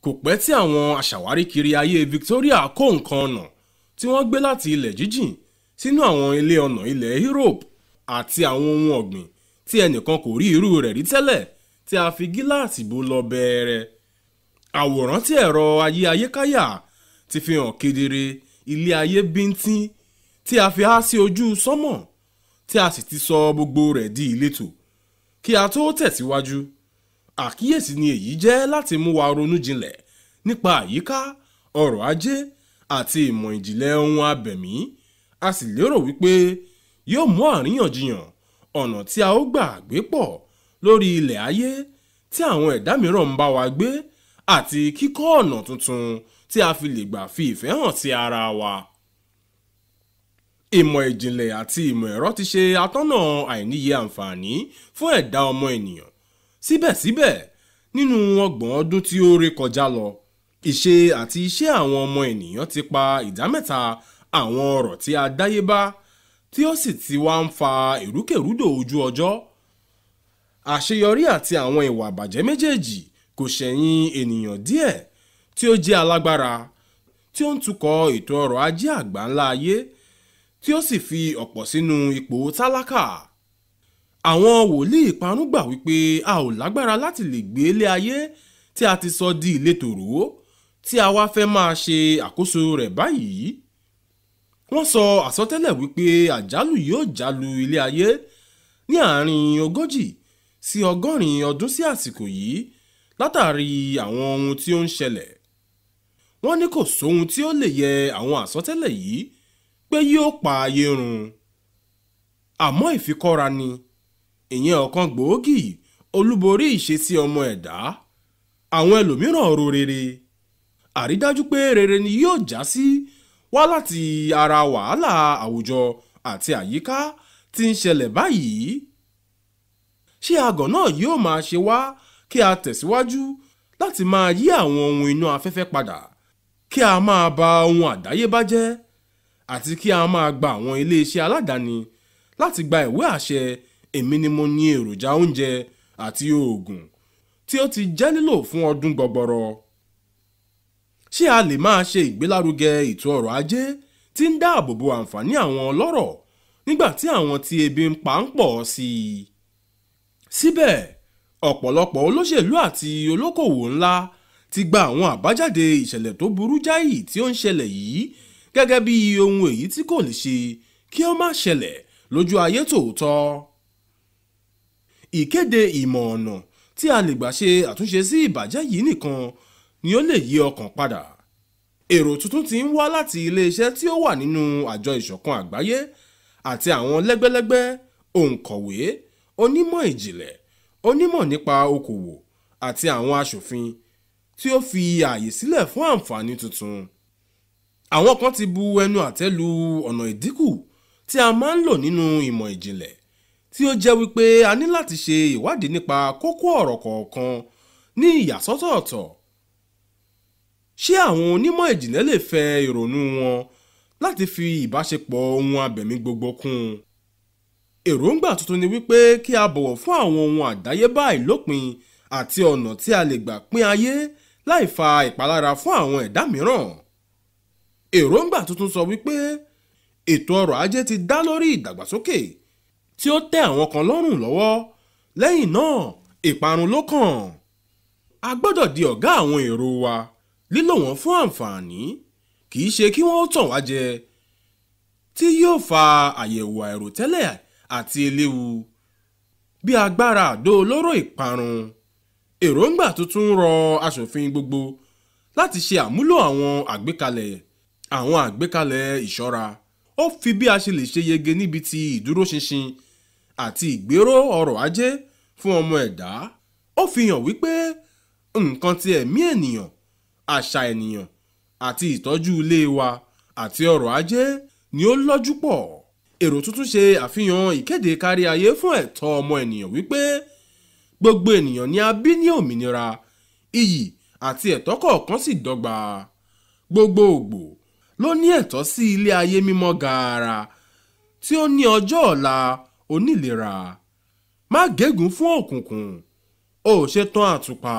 Kò pẹ́ tí àwọn aṣàwárí kiri ayé Victoria kó nǹkan ọnà tí wọ́n gbé láti ilẹ̀ jíjìn sínú àwọn ilé ọnà ilẹ̀ Europe àti àwọn ohun ọ̀gbìn tí ẹnìkan kò rí irú rẹ̀ rí tẹ́lẹ̀ tí a fi gíláàsì bò lọ bẹ̀ẹ̀rẹ̀. Àwòrán tí ẹ̀rọ ayé ayékáyà ti fi hàn kedere ilé ayé bíntín tí a fi há sí ojú sánmọ̀ tí a sì ti sọ gbogbo rẹ̀ di ìletò. Kí a tó tẹ̀síwájú, àkíyèsí ni èyí jẹ́ láti mú wa ronú jinlẹ̀ nípa àyíká, ọrọ̀ ajé àti ìmọ̀ ìjìnlẹ̀ ohun abẹ̀mí. A sì lérò wípé yóò mú àríyànjiyàn ọ̀nà tí a ó gbà gbé pọ̀ lórí ilẹ̀ ayé tí àwọn ẹ̀dá mìíràn ń bá wa gbé àti kíkọ́ ọ̀nà tuntun tí a fi lè gbà fi ìfẹ́ hàn sí ara wa. Ìmọ̀ ìjìnlẹ̀ àti ìmọ̀ ẹ̀rọ ti ṣe atọ́nà àìníye àǹfààní fún ẹ̀dá ọmọ ènìyàn. Síbẹ̀síbẹ̀, nínú 30 ọdún tí ó ré kọjá lọ, ìṣe àti iṣẹ́ àwọn ọmọ ènìyàn ti pa 3% àwọn ọrọ̀ tí a dáyébá tí ó sì ti wá ń fa ìrúkèrúdò ojú ọjọ́. Àṣeyọrí àti àwọn ìwà àbàjẹ́ méjèèjì kò ṣẹ̀yìn ènìyàn díẹ̀ tí ó jẹ́ alágbára tí ó ń tukọ̀ ètò ọrọ̀ ajé àgbáńlá ayé tí ó sì fi ọ̀pọ̀ sínú ipò tálákà. Àwọn wòlíì ìparun gbà wípé a ò lágbára láti lè gbé ilé ayé tí a ti sọ di ìletò ró tí a wá fẹ́ máa ṣe àkóso rẹ̀ báyìí. Wọ́n sọ àsọtẹ́lẹ̀ wípé àjálù yóò jálu ilé ayé ní àárín 40 sí 80 ọdún sí àsìkò yìí látàrí àwọn ohun tí ó ń ṣẹlẹ̀. Wọ́n ní kò sóhun tí ó lè yẹ àwọn àsọtẹ́lẹ̀ yìí pé yóò pa ayé run. Àmọ́ ìfikọ́ra ni ìyẹn ọ̀kan gbòógì olúborí ìṣesí ọmọ ẹ̀dá. Àwọn ẹlòmíràn ro rere. Àrídájú pé rere ni yóò já sí wá láti ara wàhálà àwùjọ àti àyíká tí ń ṣẹlẹ̀ báyìí. Ṣé àgọ̀ náà yóò máa ṣe wá kí a tẹ̀síwájú láti máa yí àwọn ohun inú afẹ́fẹ́ padà, kí a máa ba ohun àdáyébá jẹ́ àti kí a máa gba àwọn iléeṣẹ́ aládàáni láti gba ìwé àṣẹ èmi ni mo ní èròjà oúnjẹ àti oògùn tí ó ti jẹ́ lílò fún ọdún gbọgbọrọ. Ṣé a lè máa ṣe ìgbélárugẹ ètò ọrọ̀ ajé tí ń dáàbò bo àǹfààní àwọn ọlọ́rọ̀ nígbà tí àwọn tí ebi ń pa ń pọ̀ sí i? Síbẹ̀, ọ̀pọ̀lọpọ̀ olóṣèlú àti olókòwò ńlá ti gba àwọn àbájáde ìṣẹ̀lẹ̀ tó burú jáì tí ó ń ṣẹlẹ̀ yìí gẹ́gẹ́ bí ohun èyí tí kò lè ṣe kí ó má ṣẹlẹ̀ lójú ayé tòótọ́. Ìkéde ìmọ̀ ọ̀nà tí a lè gbà ṣe àtúnṣe sí ìbàjẹ́ yìí nìkan ni ó lè yí ọkàn padà. Èrò tuntun ti ń wá láti iléeṣẹ́ tí ó wà nínú àjọ ìṣọ̀kan àgbáyé àti àwọn lẹ́gbẹ́lẹ́gbẹ́, òǹkọ̀wé, onímọ̀ ìjìnlẹ̀, onímọ̀ nípa okòwò àti àwọn aṣòfin tí ó fi ààyè sílẹ̀ fún àǹfààní tuntun. Àwọn kan ti bu ẹnu àtẹ́ lu ọ̀nà ìdínkù tí a máa ń lò nínú ìmọ̀ ìjìnlẹ̀ tí ó jẹ́ wípé a ní láti ṣe ìwádìí nípa kókó ọ̀rọ̀ kọ̀ọ̀kan ní ìyàsọ́tọ̀ọ̀tọ̀. Ṣé àwọn onímọ̀ ìjìnlẹ̀ lè fẹ ìrònú wọn láti fi ìbáṣepọ̀ ohun abẹ̀mí gbogbo kún un? Èròǹgbà tuntun ni wípé kí a bọ̀wọ̀ fún àwọn ohun àdáyébá àìlópin àti ọ̀nà tí a lè gbà pín ayé láì fa ìpalára fún àwọn ẹ̀dá mìíràn. Èròǹgbà tuntun sọ wípé ètò ọrọ̀ ajé ti dá lórí ìdàgbàsókè tí ó tẹ́ àwọn kan lọ́rùn lọ́wọ́, lẹ́yìn náà ìparun ló kàn. A gbọ́dọ̀ di ọ̀gá àwọn èrò wa, lílò wọ́n fún àǹfààní, kì í ṣe kí wọ́n ó tàn wá jẹ, tí yóò fa àyẹ̀wò àìròtẹ́lẹ̀ àti eléwu bí agbára àdó olóró ìparun. Èròǹgbà tuntun rọ aṣòfin gbogbo láti ṣe àmúlò àwọn àgbékalẹ̀ ìṣọ́ra. Ó fi bí a ṣe lè ṣe yege níbi ti ìdúróṣinṣin àti ìgbéró ọrọ̀ ajé fún ọmọ ẹ̀dá. Ó fi hàn wípé nǹkan ti ẹ̀mí ènìyàn, àṣà ènìyàn àti ìtọ́jú ilé wa àti ọrọ̀ ajé ni ó lọ́jú pọ̀. Èrò tuntun ṣe àfihàn ìkéde kárí ayé fún ẹ̀tọ́ ọmọ ènìyàn wípé gbogbo ènìyàn ni a bí ní òmìnira, iyì àti ẹ̀tọ́ kọ̀ọ̀kan sì dọ́gba. Gbogbogbò ló ní ẹ̀tọ́ sí ilé ayé mímọ́ gaara tí ó ní ọjọ́ ọ̀la onílera. Má gégùn fún òkùnkùn, ó ṣe tán àtùpà.